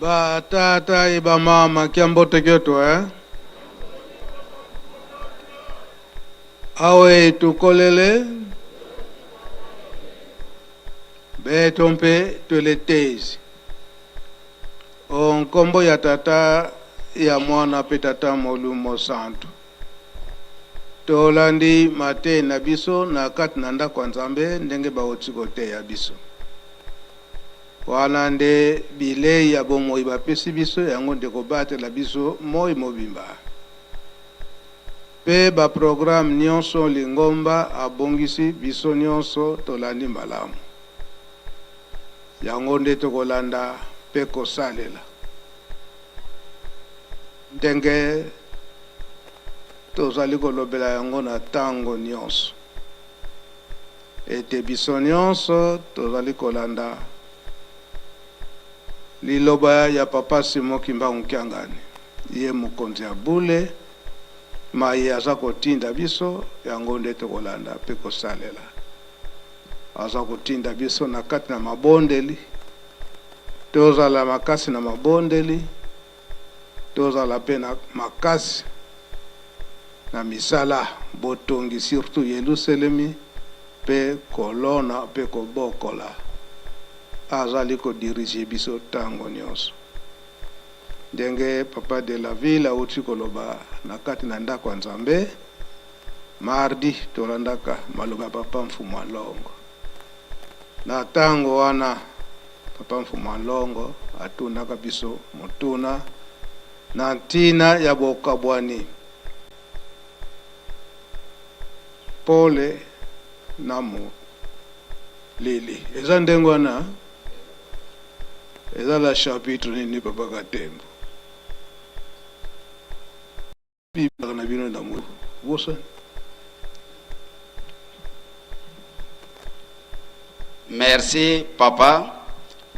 Ba tata e ba mama kia mbote kyoto eh? Awe tukolele beto mpe tweletezi o nkombo ya Tata ya Mwana mpe Tata Molimo Santu. Tolandi mateyi na biso na kati na ndako ya Nzambe ndenge bauti koteya biso. Wana nde bilei ya bomoi bapesi biso, yango nde kobatela biso moi mobimba. Pe ba programme nionso lingomba abongisi biso nionso tolandi malamu. Yango nde tokolanda pe kosalela. Ndenge tozali kolobela yango na tango nionso. Ete biso nionso tozali kolanda liloba ya Papa Simon Kimbangu Kiangani, ye mokonzi ya bule, maye aza kotinda biso, yango nde tokolanda pe kosalela. Aza kotinda biso na kati na mabondeli, tozala makasi na mabondeli, Tozala pe na makasi na misala botongi surtout Yeluselemi pe kolona pe kobokola. Azali ko diriger biso tango nionso. Ndenge papa de la ville awuti koloba na kati na ndako ya Nzambe mardi tolandaka maloba ya papa Mfumua Longo. Na tango wana Papa Mfumua Nlongo atunaka biso motuna na ntina ya bokabwani pole na molili. Eza ndenge wana? Eza la chapitre nini Papa Katembo? Bible na bino na bosani. Merci papa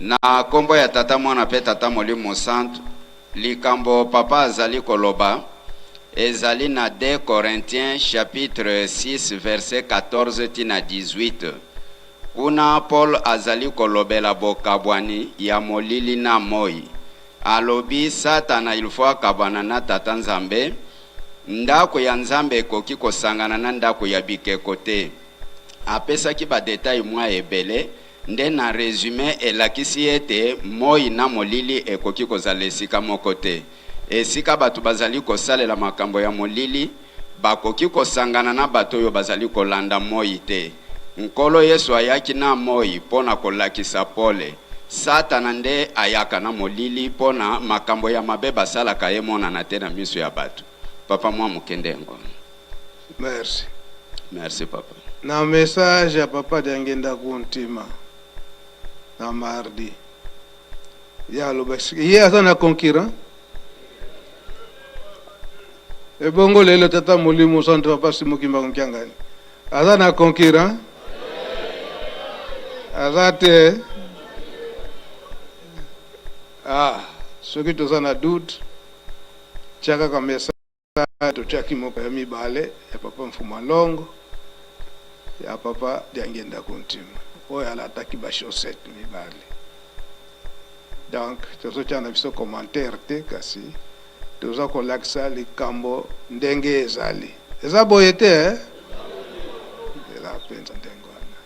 na kombo ya tata mwana pe tata molimo mosantu likambo papa azali koloba ezali na 2 Corinthiens chapitre 6 verset 14 ti na 18 kuna Paul azali kolobela bokabwani ya molili na moi Alobi satana il faut akabwana na tata nzambe, ndaku ya nzambe ekoki kosangana na ndaku ya bikeko te. Apesaki ba details mwa ebele nde na resume elakisi ete moyi na molili ekoki kozala esika moko te. Esika batu bazali kosalela makambo ya molili, Bakoki kosangana na bato oyo bazali kolanda moi te. Nkolo Yesu ayaki na moi mpo na kolakisa pole. Satana nde ayaka na molili mpo na makambo ya mabe basalaka emonana te na miso ya bato. Papa mwa moke nde yango wana. Merci. Merci papa. Na message ya papa Diangienda Kuntima na mardi ye alobaki ye aza na concurrent Ebongo lelo tata molimo santu papa Simon Kimbangu Kiangani aza na concurrent? Aza te? Ah, soki toza na doute tia kaka message totiaki moko ya mibale ya papa Mfuma Longo ya papa Diangienda Kuntima oyo alataki ba chaussettes mibale. Donc tozotia na biso commentaire te kasi Toza kolakisa likambo ndenge ezali. Eza boye te eh? Eza mpenza ndenge wana.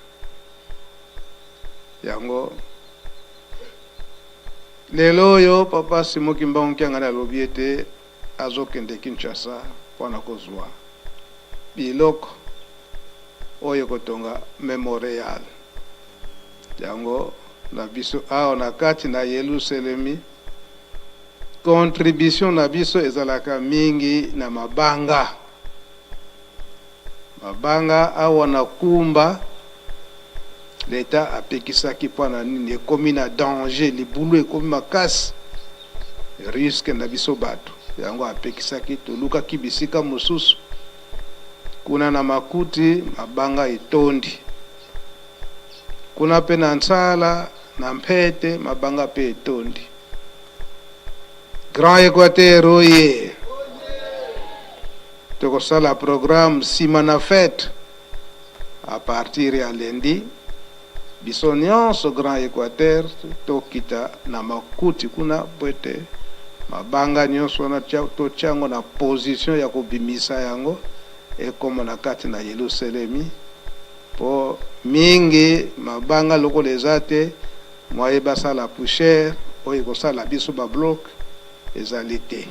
Yango lelo oyo papa Simon Kimbangu Kiangani alobi ete azokende Kinshasa mpo na kozwa biloko oyo ekotonga memorial yango na biso awa na kati na Yelusalemi. Contribution na biso ezalaka mingi na mabanga. Mabanga awa na Kumba, l'etat apekisaki mpo na nini? Ekomi na danger, libulu ekomi makasi, risque na biso batu. Yango apekisaki, tolukaki bisika mosusu. Kuna na Makuti, mabanga etondi. Kuna pe na Nsala, na Mpete, mabanga pe etondi. Grand Equateur oye! Tokosala programme sima na fete à partir ya lundi. Biso nionso Grand Equateur tokita na makuti kuna mpo ete mabanga nionso wana totia yango na position ya kobimisa yango ekoma na kati na Yeluselemi mpo mingi mabanga lokola eza te moyen basala poussière oyo ekosala biso ba blocs ezali te.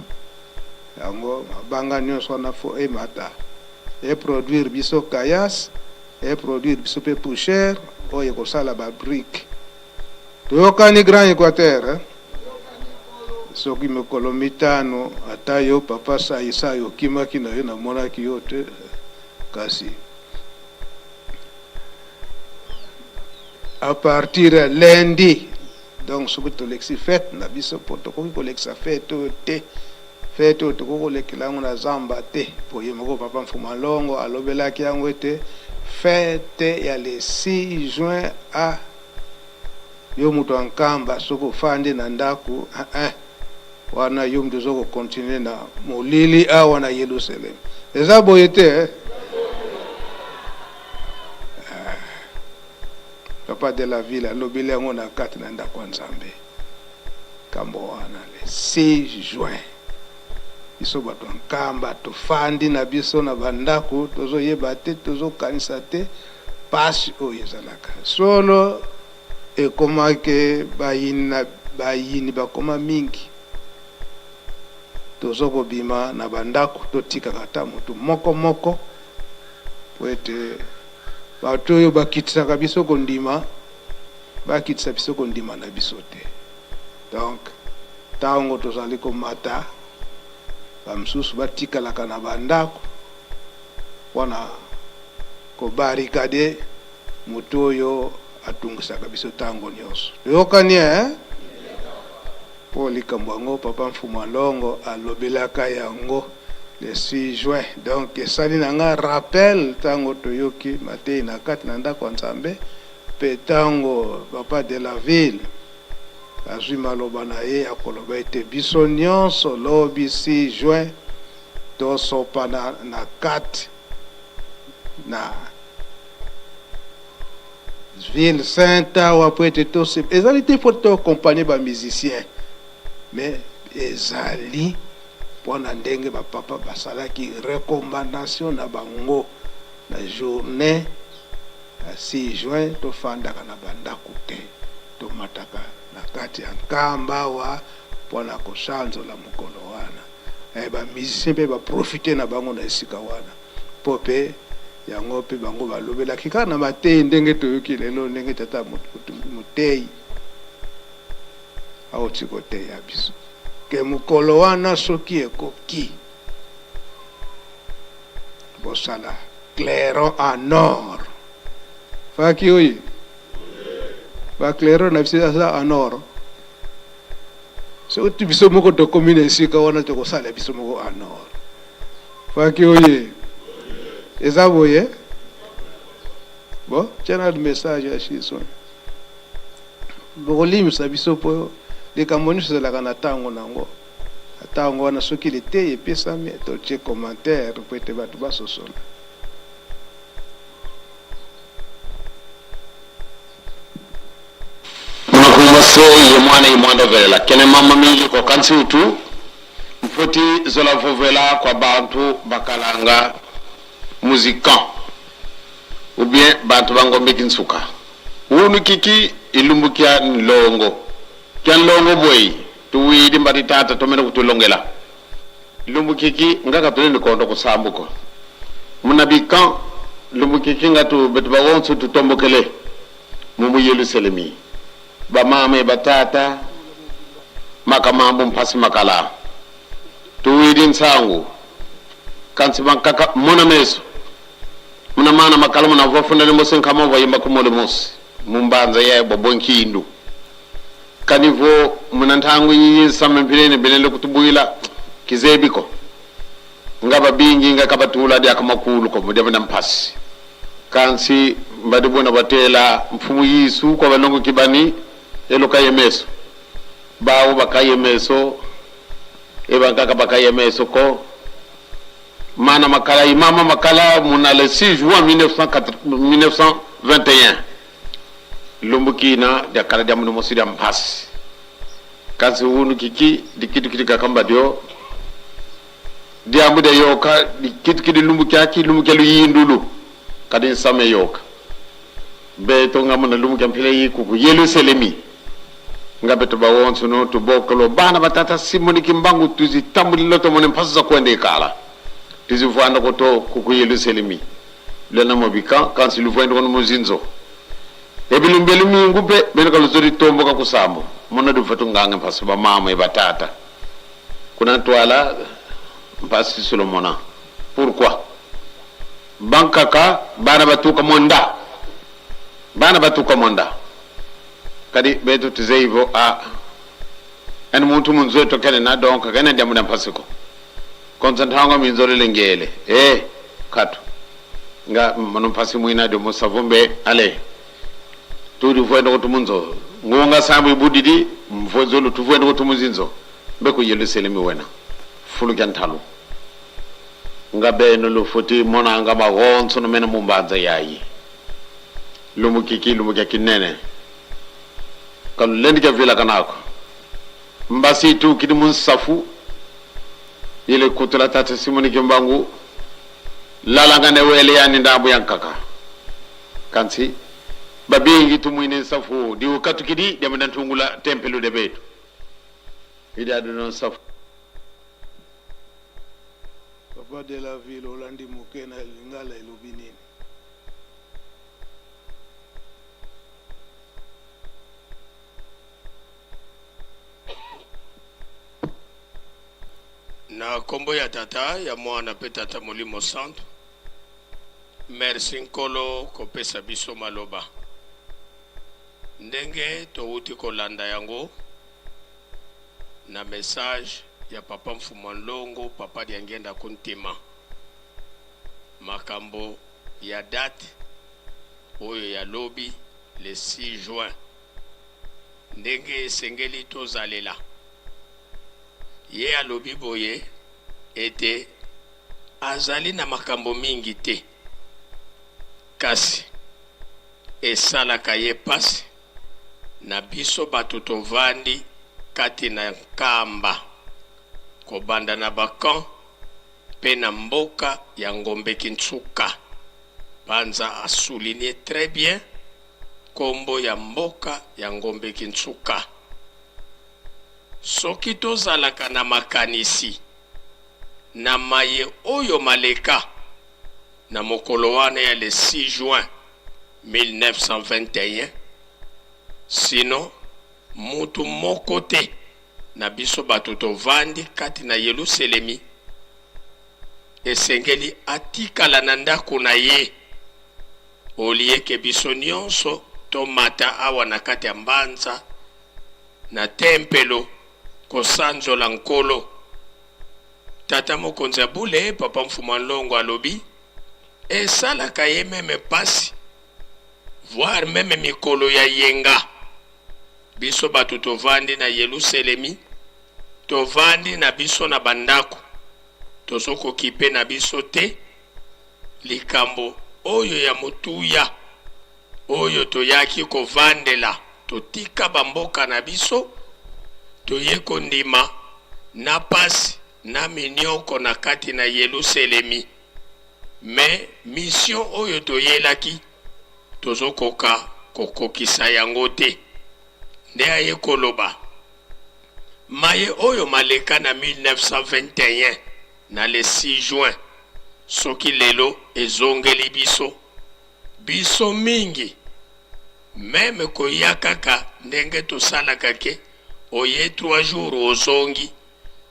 Yango mabanga nionso wana faut emata e produire biso caillasse. E produire biso pe poussière oyo ekosala ba briques. Toyokani Grand Equateur hein? Soki mikolo mitano ata yo papa Sai Sai okimaki na yo namonaki yo te kasi à partir ya lundi donc soki tolekisi fete na biso po tokoki kolekisa fete oyo te. Fete oyo tokoki kolekela yango na zamba te, mpo ye moko Papa Mfuma Longo alobelaki yango ete fete ya le 6 juin a yo moto ya Nkamba soki ofandi na ndako eh wana yo moto ozo ko continuer na molili awa na Yelusalemi. Eza boye te eh? Papa de la ville alobeli yango na kati na ndako ya Nzambe. Likambo wana le 6 juin biso bato ya Nkamba tofandi na biso na ba ndako tozo yeba te tozo kanisa te pasi oyo ezalaka solo ekoma ke bayini na bayini bakoma mingi tozo kobima na ba ndako totikaka ata motu moko moko po ete bato oyo bakitisaka biso kondima Bakitisa biso kondima na biso te. Donc tango tozali komata ba misusu batikalaka na ba ndako pona ko barricader moto oyo atungisaka biso tango nionso. Toyokani eh? Po likambo yango papa Mfumu Alongo alobelaka yango le 6 juin. Donc esali na nga rappel tango toyoki mateyi na kati na ndako ya Nzambe. Mpe ntango papa de la ville azwi maloba na ye ya koloba ete biso nionso lobi 6 juin tosopana na kati na ville sainte awa mpo ete tose ezali te mpo to accompagner ba musiciens mais ezali mpo na ndenge ba papa basalaki recommandation na bango na journee Na 6 juin to fandaka na ba ndaku te, to mataka na kati ya Nkamba awa pona ko sanzola mokolo wana. Eh ba musiciens pe ba profiter na bango na esika wana po pe yango pe bango ba lobelaki kaka na mateyi ndenge toyoki lelo ndenge tata moteyi awuti koteya biso ke mokolo wana soki ekoki Bosala clairon en or. Faki oye. Ba clairon na biso eza en or. Soki biso moko tokomi na esika wana tokosala biso moko en or. Faki oye. Eza boye. Bon, tia na message ya shiso. Bokolimisa biso po likambo nyonso ezalaka na ntango na yango. Na tango wana soki liteya epesami, totie commentaire mpo ete bato basosola. Munakumba se ye mwana ye mwanda velela kene mama mingi ko kansi utu mfoti zola vovela kwa bantu bakalanga musicant ou bien bantu bangombe kinsuka unu kiki ilumbu kya nlongo kya nlongo bweyi Tuwidi mbati tata tomene kutulongela lumbu kiki ngaka tuli nikondo kusambuko munabi kan lumbu kiki nga tu betu bawonso tutombokele mumu Yelusalemi bamama e batata makamambu mpasi makala tuwidi nsangu kansi bankaka mona meso muna mana makala muna vafunda ni mosi nkama vayimba kumole mosi mumbanza yaye bobonkindu Kanivo muna ntangu yiyi nsama mpilene benele kutubuila kizebiko nga babingi nga kabatula diaka makulu ko mudia muna mpasi kansi mbadi buna batela mfumu Yisu kwa balongo kibani elo kaye meso bawo bakaye meso ebankaka bakaye meso ko mana makala imama makala muna le 6 juin 1921. Lumbukina dia kala dia mundu mosi dia mpasi. Kasi unu kiki di kitu kidi kakamba dio diambu dia yoka di kitu kidi lumbu kyaki lumbu kya luyindulu kadi nsame yoka beto nga muna lumbu kya mpila yiku ku Yerusalemi nga beto bawonso no tubokolo bana batata Simoni Kimbangu tuzitambulilo tomone mpasu za kwenda ikala tuzivwanda koto ku Yerusalemi lena mobika kansi luvwenda kono muzinzo ebilumbelu mingu pe bene kaluzori tomboka kusambo mona dufatu ngange mpasu ba mama e batata kuna twala mpasi Solomona. Pourquoi bankaka bana batuka monda bana batuka monda kadi betu tuzeivo a en muntu munzweto kene na donc kene ndiamuda mpasiko konsantanga minzolele ngele eh katu nga mano mpasi mwina de musavumbe ale tudi vuenda kutumunzo ngunga sambu ibudidi mvozolo tuvuenda kutumuzinzo mbe ku Yerusalemi wena fulu kya ntalu nga beno lufuti monanga magonso no mena mumbanza yayi lumukiki lumukya kinene kalulendi kya vila kanako mbasi tu kidi munsafu ile kutula tata Simoni Kimbangu lalanga ne wele yani ndambu yankaka kansi babingi tumwine nsafu di katukidi demanda ntungula tempelo de betu idi aduno nsafu. Papa de la ville olandi moke na lingala elobi nini? Na nkombo ya Tata, ya Mwana mpe Tata Molimo Santu. Merci Nkolo kopesa biso maloba. Ndenge towuti kolanda yango na message ya Papa Mfumua Nlongo, Papa Diangienda Kuntima. Makambo ya date oyo ya lobi le 6 juin. Ndenge esengeli tozalela. Ye alobi boye ete azali na makambo mingi te, kasi esalaka ye pasi na biso bato tovandi kati na Nkamba, kobanda na ba camps pe na mboka ya Ngombe Kintsuka. Panza a souligner très bien kombo ya mboka ya Ngombe Kintsuka. Soki tozalaka na makanisi na maye oyo maleka na mokolo wana ya le 6 juin 1921, sinon mutu moko te na biso bato tovandi kati na Yeluselemi esengeli atikala na ndako na ye, olie ke biso nionso tomata awa na kati ya mbanza na tempelo kosanzola Nkolo. Tata mokonzi ya bule, Papa Mfumua Nlongo alobi, esalaka ye meme pasi, voire meme mikolo ya yenga, biso bato tovandi na Yeluselemi, tovandi na biso na ba ndako, tozo kokipe na biso te likambo oyo ya motuya oyo toyaki kovandela, totika ba mboka na biso, toye kondima na pasi na minioko na kati na Yeluselemi, mais mission oyo toyelaki tozo koka kokokisa yango te. Nde aye koloba maye oyo maleka na 1921 na le 6 juin, soki lelo ezongeli biso, biso mingi meme koya kaka ndenge tosalaka ke oye 3 jours ozongi,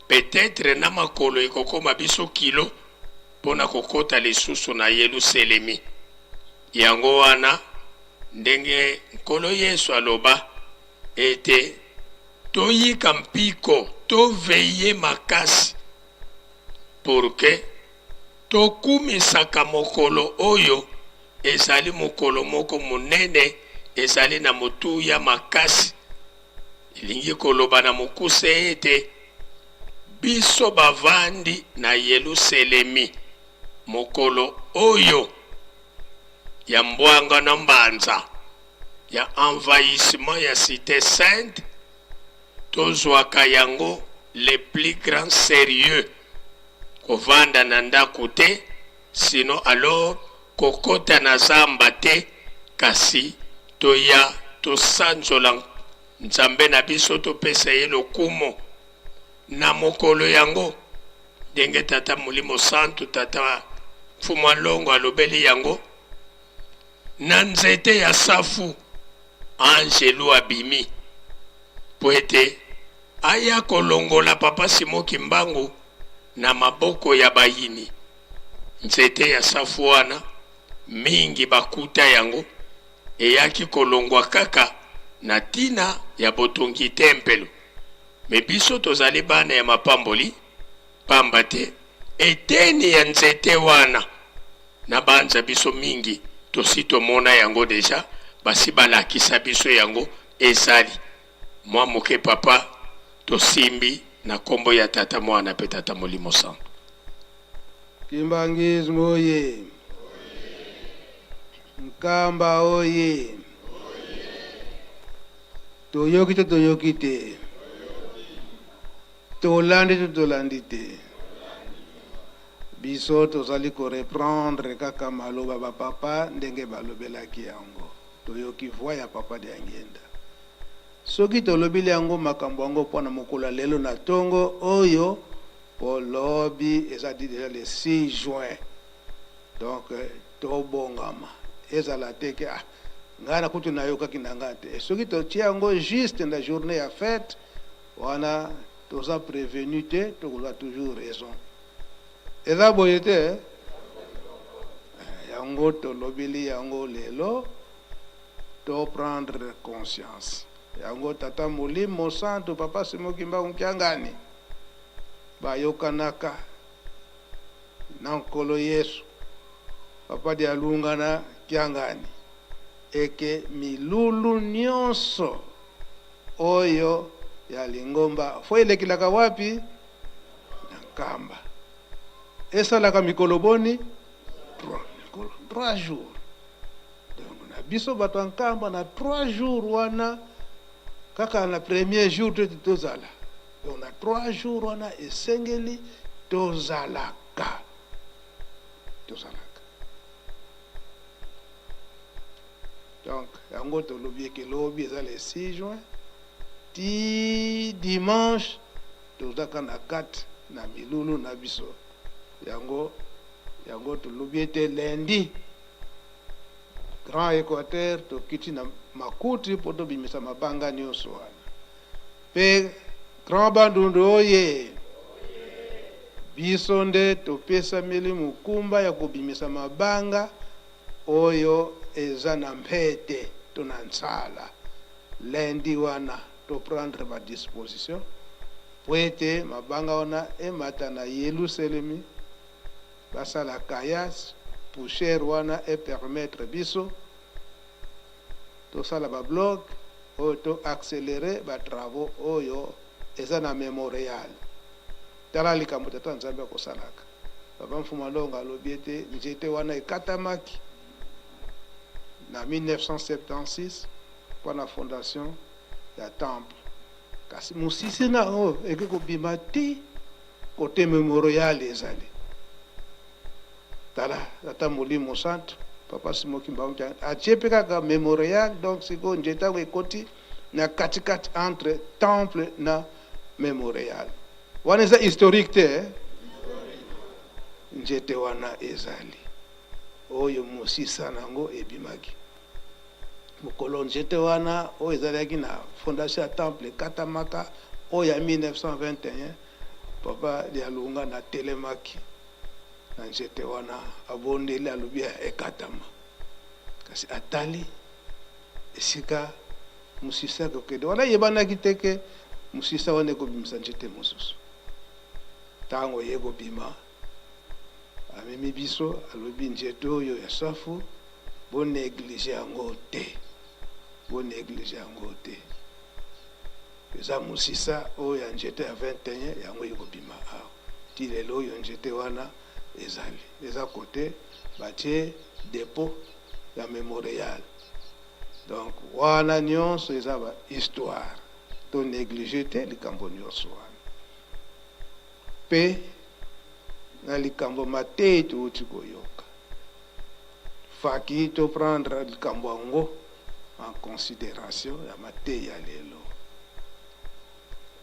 peut-etre na makolo ekokoma biso kilo pona kokota lisusu na Yeluselemi. Yango wana ndenge Nkolo Yesu aloba ete toyika mpiko, to veiller makasi pour que tokumisaka mokolo oyo ezali mokolo moko monene, ezali na motuya makasi. Elingi koloba na mokuse ete biso bavandi na Yeluselemi mokolo oyo ya mbwanga na mbanza. ya envahissement ya Cite Sainte, tozwaka yango le plus grand serieux. Kovanda na ndako te, sinon alors kokota na zamba te, kasi toya tosanzola Nzambe na biso, topesa ye lokumu na mokolo yango, ndenge Tata Molimo Santu, Tata Mfumu Alongo alobeli yango. Na nzete ya safu, anjelu abimi mpo ete aya kolongola Papa Simon Kimbangu na maboko ya bayini. Nzete ya safu wana, mingi bakuta yango, eyaki kolongwa kaka na tina ya botongi tempelo. Me biso tozali bana ya mapamboli, pamba te eteni ya nzete wana, nabanza biso mingi tosi tomona yango deja, basi balakisa biso yango, ezali mwa moke papa, tosimbi na kombo ya Tata, Mwana pe Tata Molimo Santu. Kimbanguisme oye! Nkamba oye! Toyoki to toyoki te? Tolandi to tolandi te? Biso tozali ko reprendre kaka maloba ba papa ndenge balobelaki yango. Toyoki voix ya Papa Diangienda. Soki tolobeli yango makambo yango mpo na mokolo ya lelo na tongo oyo, mpo lobi eza dit dejà le 6 juin. Donc tobongama. Ezala te ke ah ngai na kutu nayokaki na ngai te. Et soki totie yango juste na journée ya fete wana, toza prevenu te, tokozwa toujours raison. Eza boye te? Yango tolobeli yango lelo, to prendre conscience. Yango Tata Molimo Santu, Papa Simon Kimbangu Kiangani, bayokanaka na Nkolo Yesu, Papa Dialungana Kiangani, eke milulu nyonso oyo ya lingomba fo elekelaka wapi? Na Nkamba. Esalaka mikolo boni? 3 mikolo, 3 jours. Donc na biso bato ya Nkamba, na 3 jours wana, kaka na premier jour te tozala. Donc na 3 jours wana esengeli tozalaka, tozalaka. Donc yango tolobi eke lobi eza le 6 juin ti dimanche, tozaka na kati na milulu na biso. Yango tolobi ete lundi, Grand Équateur, tokiti na makuti mpo tobimisa mabanga nyonso wana. Mpe Grand Bandundu oye, biso nde topesameli mokumba ya kobimisa mabanga oyo eza na mpete to na nsala. Lundi wana toprendre badisposition po ete mabanga wana emata na Yelusalemi, basala caillasse poussière wana epermettre biso tosala babloc oyo, to accélérer batravaux oyo eza na mémorial. Tala likambo Tata Nzambe akosalaka. Papa Mfumu Alongo alobi ete nzete wana ekatamaki na 1976 mpo na fondation ya temple, kasi mosisi na oyo eke kobima ti kote mémorial ezali. Tala, Tata Molimo Santu, Papa Simon Kimbangu atie mpe kaka mémorial. Donc sikoyo nzete yango ekoti na katikati entre temple na mémorial wana. Eza historique te, eh? Nzete wana ezali oyo mosisa nango ebimaki mokolo nzete wana oyo ezalaki na fondation ya temple ekatamaka, oyo ya 1921. Papa Dialunga natelemaki na nzete wana, abondeli, alobi ekatama, kasi atali esika mosisa ekokende wana, eyebanaki te ke mosisa wana ekobimisa nzete mosusu. Ntango ye kobima, amemi biso, alobi nzete oyo ya safu, bonéglige yango te, bonéglige yango te. Eza mosisa oyo ya nzete ya 21, yango ekobima awa. Ti lelo oyo nzete wana ezali, eza kote batie dépôt ya mémorial. Donc wana nyonso eza ba histoire, to negliger te likambo nyonso wana. Pe na likambo mateyi touti koyoka, faki to prendre likambo yango en consideration ya mateyi ya lelo.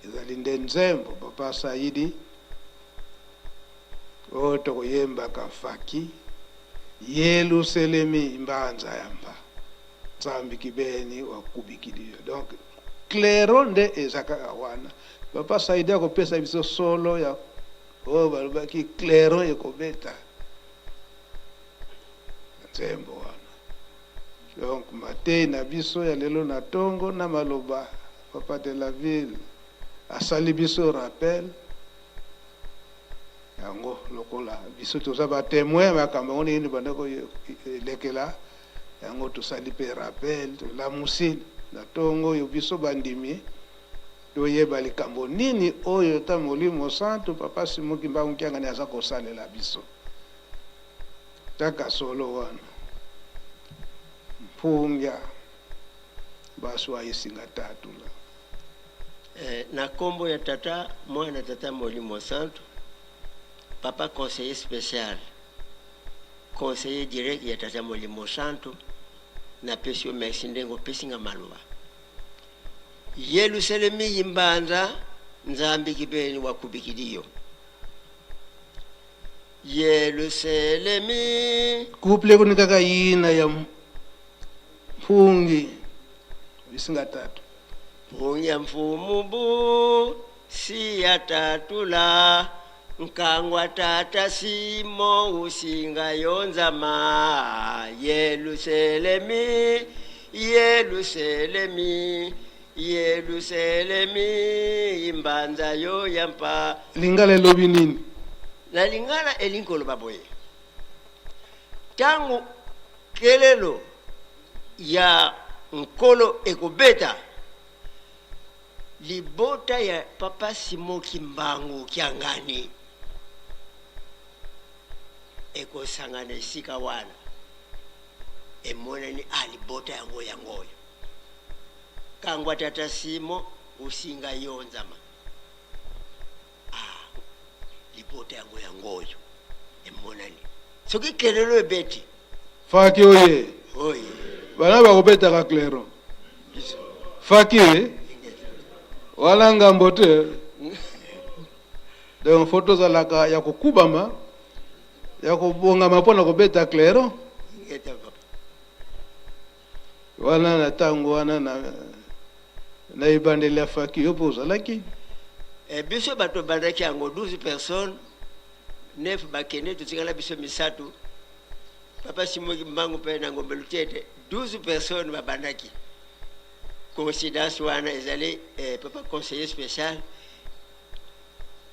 Ezali nde nzembo Papa Saidi oyo tokoyembaka faki Yeluselemi mbanza ya mba Nzambi kibeni wa kubikiliyo. Donc clairon nde eza kaka wana. Papa Saidi akopesa biso solo ya oyo balobaki clairon ekobeta nzembo wana. Donc mateyi na biso ya lelo na tongo na maloba Papa de la ville asali biso rappel yango lokola biso toza ba temoin ya makambo yango ndenge banda kolekela yango, tosali mpe rappel, tolamusi na ntongo oyo biso bandimi toyeba likambo nini oyo ta Molimo Santu Papa Simon Kimbangu Kiangani aza kosalela biso. Kaka solo wana mpungia baswa esinga tatula. Na kombo ya Tata, Mwana, Tata Molimo Santu, Papa conseiller special, conseiller direct ya Tata Molimo Santu, napesi yo merci ndenge opesi nga maloba. Yelusalemi yimbanza Nzambi kibeni wa kubikidiyo. Yelusalemi. Couple kuni kaka yina ya mpungi bisinga tatu. Mpungi ya mfumu bu siya tatula nkangwa tata simo usinga yonzama Yelusalemi Yelusalemi Yelusalemi imbanza yo yampa. Lingala elobi nini? Na lingala elingi koloba boye, ntango kelelo ya Nkolo ekobeta, libota ya Papa Simon Kimbangu Kiangani ekosangana esika wana. Emonani a libota yango yango oyo. Kangwa Tata Simon usinga yo nzama. Ah, libota yango yango oyo emonani soki kelelo ebeti. Faki oye. Oye. Bana bakobetaka clairon. Faki e. Wana ngambo te. Donc faut tozalaka ya kokubama, ya kobongama mpo na kobeta clairon. Wana na tango wana na na ebandeli ya faki yo mpe ozalaki? Eh, biso bato tobandaki yango 12 personnes, 9 bakende, totikala biso misato. Papa Simon Kimbangu mpe na Ngombe Lutete, 12 personnes babandaki. Coïncidence wana ezali eh, papa conseiller spécial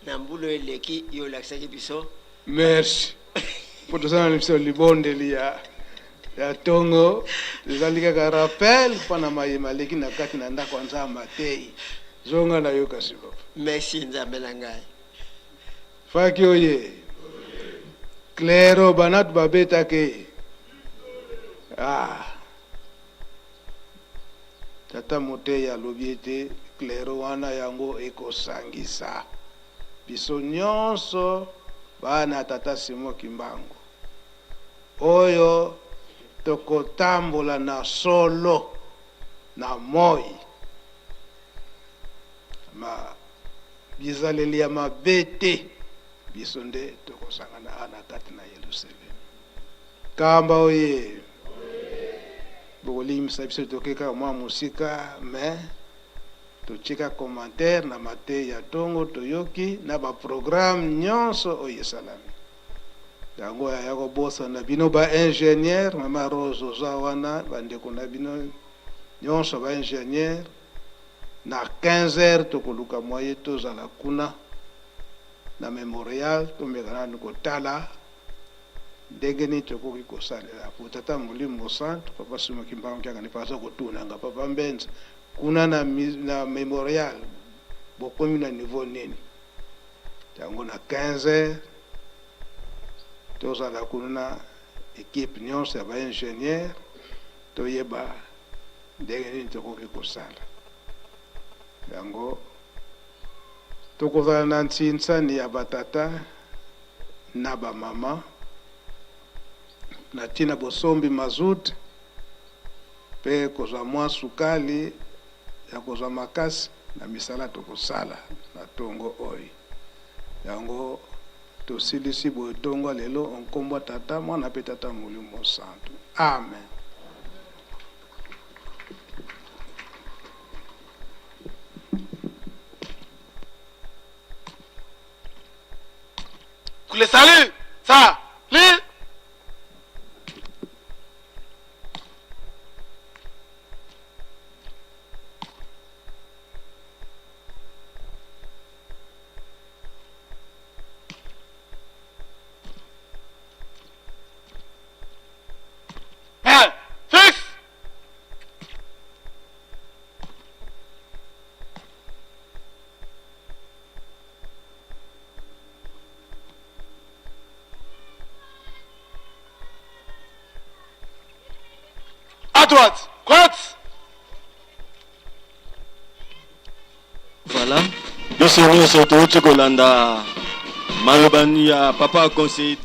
na mbula oyo eleki yo olakisaki biso. Merci. Po toza na biso libondeli ya ya tongo, ezali kaka rappel mpo na maye maleki na kati na ndako ya Nzambe atei. Zonga na yo kasi papa. Merci Nzambe na ngai. Faki oye. Clairo banatu babetake. Ah. Tata moteyi alobi ete clairo wana yango ekosangisa biso nyonso bana ya Tata Simon Kimbangu oyo tokotambola na solo na moi ma bizaleli ya mabe te, biso nde tokosangana awa na kati na Yelusalemi. Kamba oye! Bokolimbisa biso toke kaka mwa mosika, mais totie kaka commentaire na mateyi ya tongo toyoki na ba programme nyonso oyo esalami. Yango yaya kobosana bino ba ingénieur, mama Rose oza wana, bandeko na bino nyonso ba ingénieur, na 15 heures tokoluka moyen tozala kuna na memorial, tomeka nanu kotala ndenge nini tokoki kosalela po Tata Molimo Mosantu Papa Simon Kimbangu Kiangani pe aza kotuna nga Papa Mbenza kuna na, na memorial bokomi na niveau nini? Yango na 15 heures tozala kuna na equipe nyonso ya ba ingénieur toyeba. Ndenge nini tokoki kosala yango? Tokozala na nsinsani ya batata na bamama na ntina bosombi mazout mpe kozwa mwa sukali ya kozwa makasi na misala tokosala na tongo oyo. Yango tosilisi boye tongo ya lelo o nkombo ya Tata, Mwana mpe Tata Molimo Santu. Amen. Le salut, ça, li. Un, fils. À droite, droite. Voilà. Biso nyonso touti kolanda maloba ya papa conseiller.